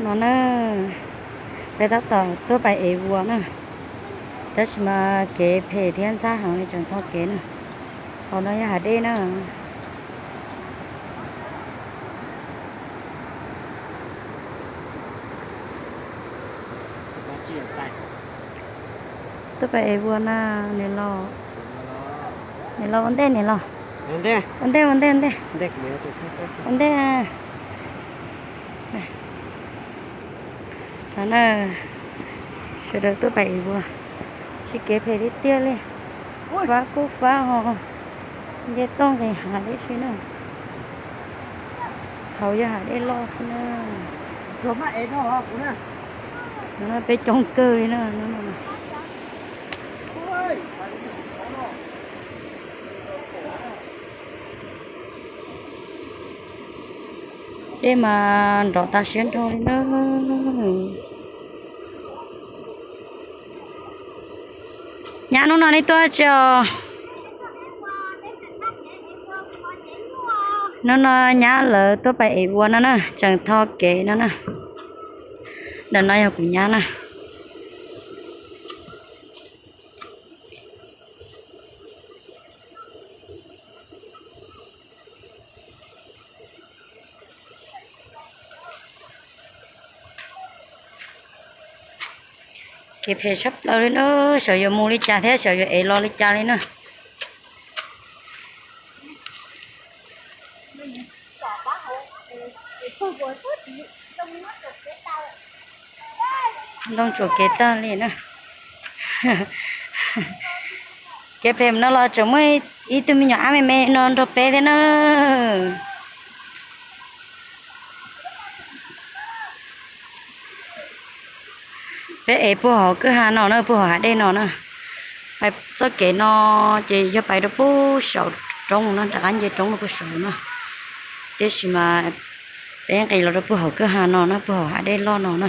No na, peb tab tom tuaj pais ev vuas na, tab sis mas kev phem thiab ntxhab heev li tseem tho kev na. Hauv no yog hav dej na. Tuaj pais ev vuas na, niam laus. Niam laus ua ntej niam laus. Ua ntej ua ntej ua ntej. Ua ntej. Thaum na, sawv daws tuaj pais ev vuas, tsis kev phem tiag tiag li. Fab kuj fab ho, nce toj nqis hav tib si na. Hauv yog hav dej loj xwb na. Peb coob kawg li na. Dej mas nrov tas siab nrho li na. Nyab, hnub no nej tuaj tsi os? Hnub no nyab lawv tuaj pais ev vuas no na, tseem tho kev no na. Ntawm no yog kuv nyab na. Kev phem tshaj plaws li na, xyov yuav mus li cas thiab xyov yuav ev los li cas li na. Ntoo tsuam kev tag li na. Kev phem no los tseem muaj ib tug me nyuam ab me me no nrog peb thiab na. Peb ev puag hauv kwj ha no na, puag hauv hav dej no na. Pais txoj kev no ces yog pais rau puag saum roob no, rov qab nce roob rau puag saum no. Tiam sis mas peb nqis los rau puag hauv kwj ha no na, puag hauv hav dej loj no na.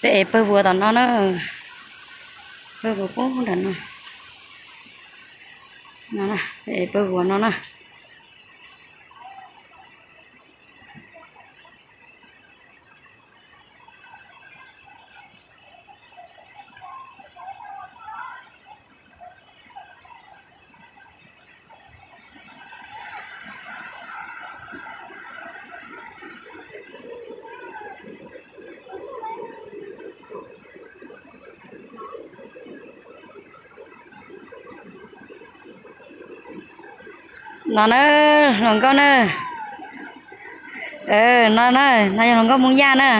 Peb ev pawg vuas tom no na. Pawg vuas puag nram no. No, peb ev pawg vuas no na. No na, hluas nkauj na. No na, no yog hluas nkauj Hmoob Yaj na.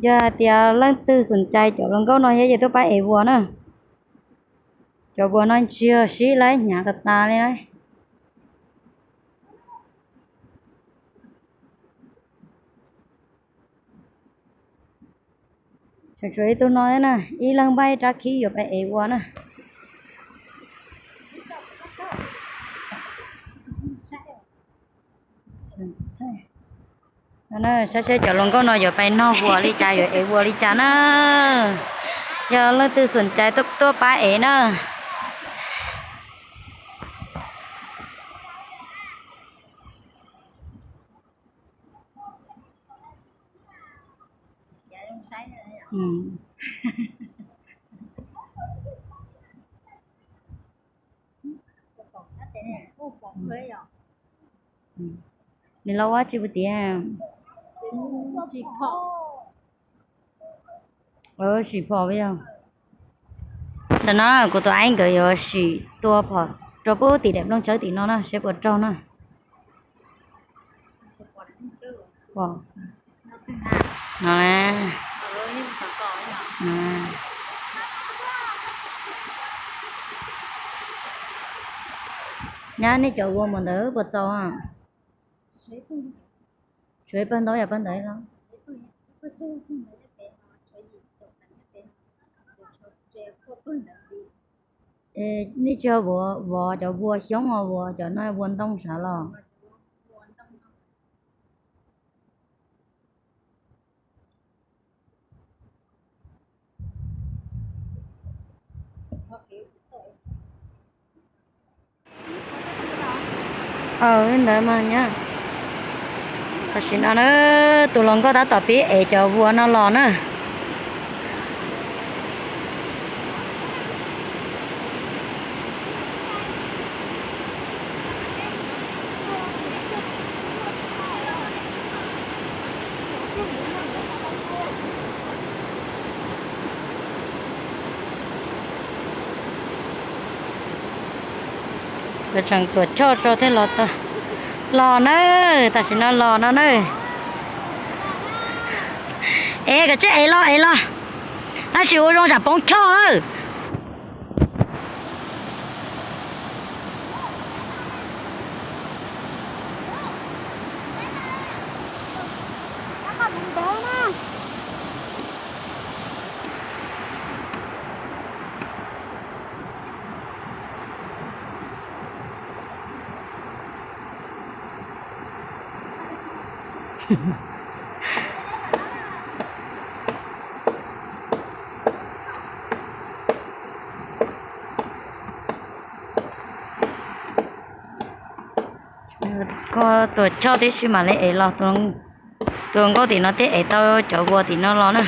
Yog hais tias leej twg xom cai cov hluas nkauj no thiab ces tuaj pab ev vuas na. Cov vuas no ntsiag sib laib hnyav tas tas li na. Tseem tshuav ib tug no thiab na, ib leeg npaj ib rab khib yuav pab ev vuas na. Saib seb cov hluas nkauj no yuav pais nog vuas li cas, yuav ev vuas li cas na. Yog leej twg xom cai tuaj pab ev na. Nws los ua tsi puas tiav? Sim phom yog. Ntawm no kuv tus aib nkawd yuav sim tua phom rau puag tim daim nplooj tsawb tim no na, seb puas raug na. No na. Nyab, nej cov vuas mus ntawd puas txaus? Tshuav ib pawg ntau yam pawg ntawd los? Nej tsis vov cov vuas xyoob os, vov cov no vuas ntoo sav los? Ntawd mas nyob. Tam sim no na, tus hluas nkauj tab tom pib ev cov vuas no los na. Tseem tuam choj tso thiab los tau. Los nawb, tam sim no los no nawb. Es koj tsis ev los ev los, tab sis ua zoo tsam poob choj lawm. Koj tuam choj tib si mam li ev los, tus hluas nkauj tim no thiaj ev tau cov vuas tim no los na.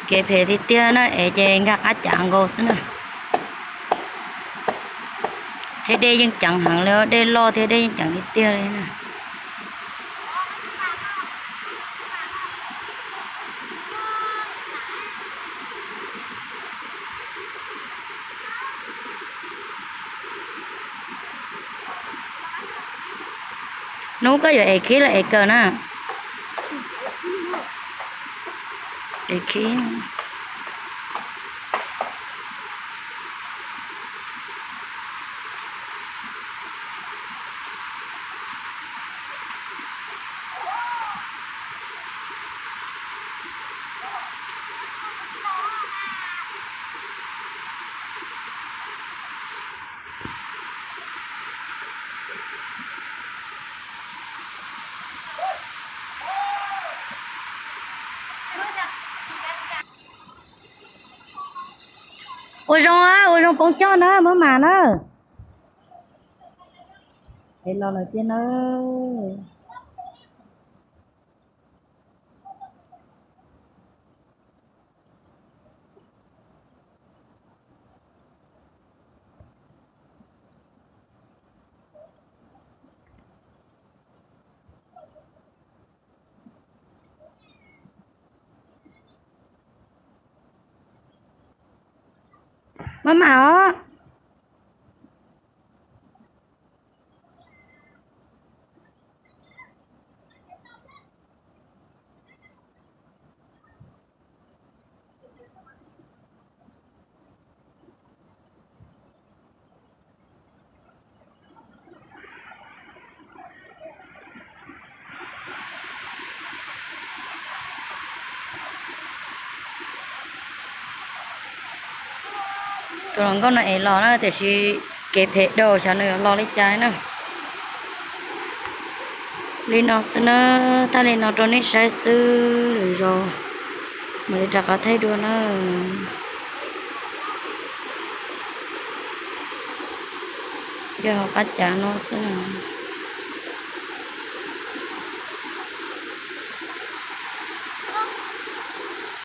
Kev phem tiag tiag na, ev ces nkag qab cav nkaus xwb na. Thiab dej yeej ceev heev li, dej loj thiab dej yeej ceev tiag tiag li na. Hnub koj yuav ev khib los ev kawm na? Ev khib. Ua zoo, ua zoo poob choj na, muab mam na. Es los lawm tiag na. Maj mam os. Tus hluas nkauj no ev los na, tiam sis kev phem dhau, xyov nws yuav los li cas na. Li no xwb na, thaij li no rau nej saib xwb, lwm zaus mam li rov qab thaij dua na. Yog hauv qab cav no xwb na.